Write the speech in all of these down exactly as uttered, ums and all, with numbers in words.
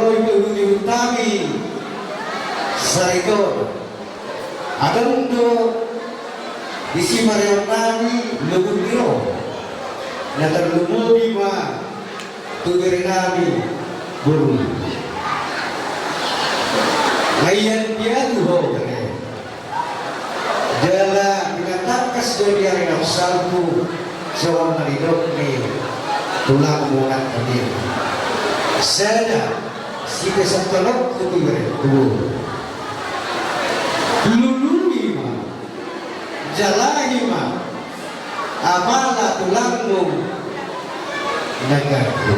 Oi, oi, oi, hami sariton. Adong do disi mareon nami lobur ni ro. Na tarlumobi ma tu bere nami boru. Maian dia tu ho bere. Jala pinatangkas do di ari na salpu songon na nidok ni tulangmu nangkin. Sada sipesantononku tu bere, tu boru. Lului ma, jalahi ma apala tulangmu na gabe.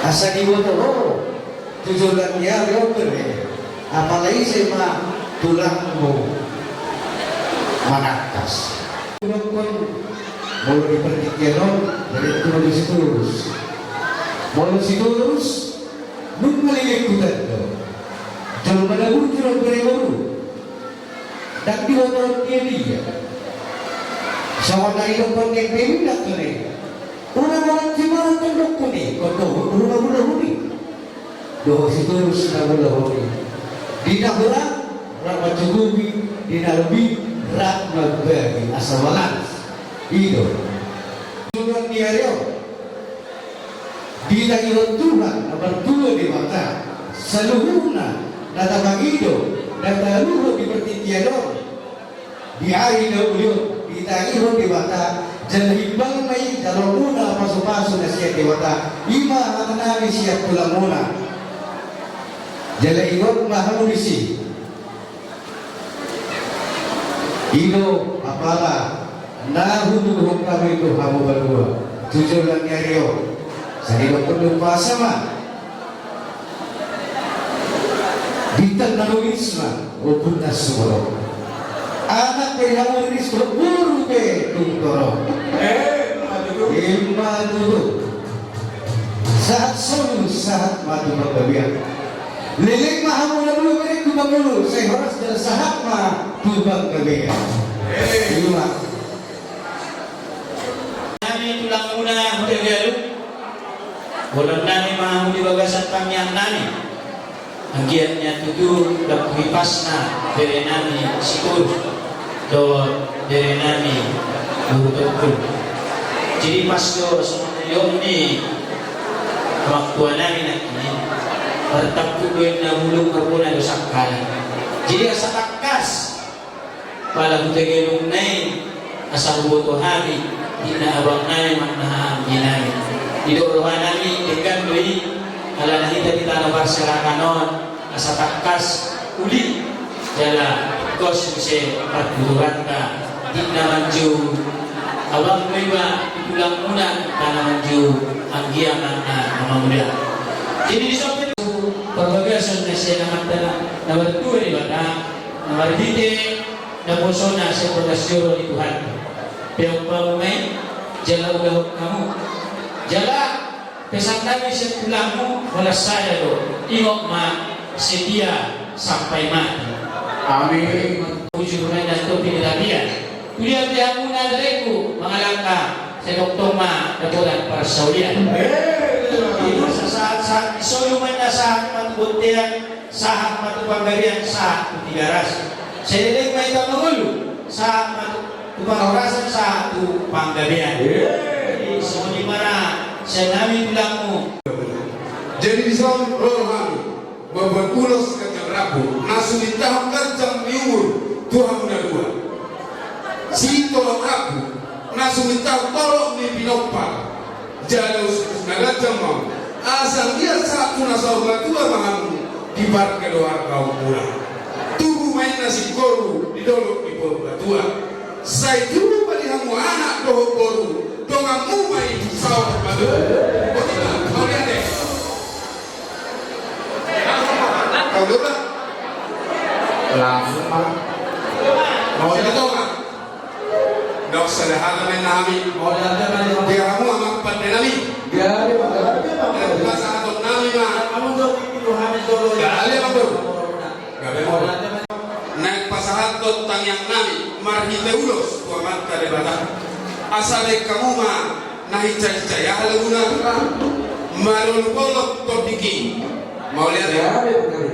Asa diboto ho tu joloan ni ari on bere, apala ise ma tulangmu manangkas. Dokkon, molo di partingkian on, bere, tu molo Sitorus. Molo Sitorus, nunga lelengku tando. Jolma na bujur on bere boru. Ndang diboto dia dia. Songon na didokkon ni Bebe ndang tole. Unang, unang jumolo tong dokkon i, on do, unang, unang, unang. Dohot Sitorus na mula hori. Di na hurang, rap mancukupi, di na lobi, rap mambagi, asa balans. I do. Tuhan di ari on. Ditangihon Tuhan na martua Debata saluhutna na tapangido, na taluhut di partingkian on. Di ari na uli on, ditangihon Debata, jala imbang ma i jaloonmuna pasupasu na sian Debata, i ma hata nami sian tulangmuna. Jala ingot ma hamu disi. I do apala na hutuduhon hami tu hamu banua tu joloan ni ari on. Sai didokkon do umpasa ma. Bintang na rumiris ma ombun na sumorop. Anak pe hamu riris, boru pe tung torop. Ima tutu. Sahat solu, sahat ma tu panggabean. Leleng ma hamu na dua bere tu pangulu, sai horas jala sahat ma tu panggabean. Ima. Nami tulangmuna hutagalung. Bolon nami ma hamu di bagasan tangiang nami. Anggiat nian tutu dapot hipasna bere nami Sitorus dohot bere nami boru Tongkul. Jadi pas do songon na nidok ni amangtua nami nangkin, martampuk do inna bulung, marbona do sangkala. Jadi asa tangkas pala hutagalungna i, asa huboto hami, inna abang nami manang anggi nami. Didok roha nami, denggan do i, alana hita di tano parserahan on, asa tangkas uli, jala tingkos muse partuturanta, inna manjou abang do iba, tulangmuna, inna manjou anggia manang amangula. Jadi di samping parbagason na sian amanta na martua Debata, na marhite naposona sian bagas joro ni Tuhan. Peop hamu ma i, jala ulahon hamu. Jala pesan nami sian tulangmu, holan sada do, ingot ma, setia sampai mati. Amin. Bujur ma inna topi ni tapian. Tudia pe hamu na lelengku mangalangka, sai tongtong ma dapotan parsaulian. Ima sahat-sahat ni solu ma inna sahat ma tu bontean, sahat ma tu panggabean, sahat tu Tigaras. Sai leleng ma hita mangolu, sahat ma tu, tu parhorasan, sahat tu panggabean. Jadi songon i ma ra sian hami tulangmu. Jadi dison ro hami mambuat ulos ganjang rambu na sumintahon ganjang ni umur tu hamu na dua. Sitolop rambu na sumintahon tolop ni pinompar. Jala uskus na ganjang ma on, asa anggiat sahat tu na saur matua ma hamu di parkeluargaonmuna. Tubu ma inna singkoru di dolok ni Purbatua. Sai tubu ma di hamu anak dohot boru, donganmu ma i saur matua. Botima, mauliate. Kau dulu lah. Langsung ma. Mau di tonga. Dok sada hata ma inna hami. Mau di tonga. Dia hamu amang pande nami. Dia hamu amang pande nami. Pasahaton nami ma. Kamu dok itu hami solo. Dia hamu amang pande. Gabe ma. Naeng pasahathon tangiang nami marhite ulos tu Amanta Debata. Asa baen hamu ma na hinsa-hinsa i, aha laguna? Malolo bolon tondingki. Mauliate. Ya, ya, betul.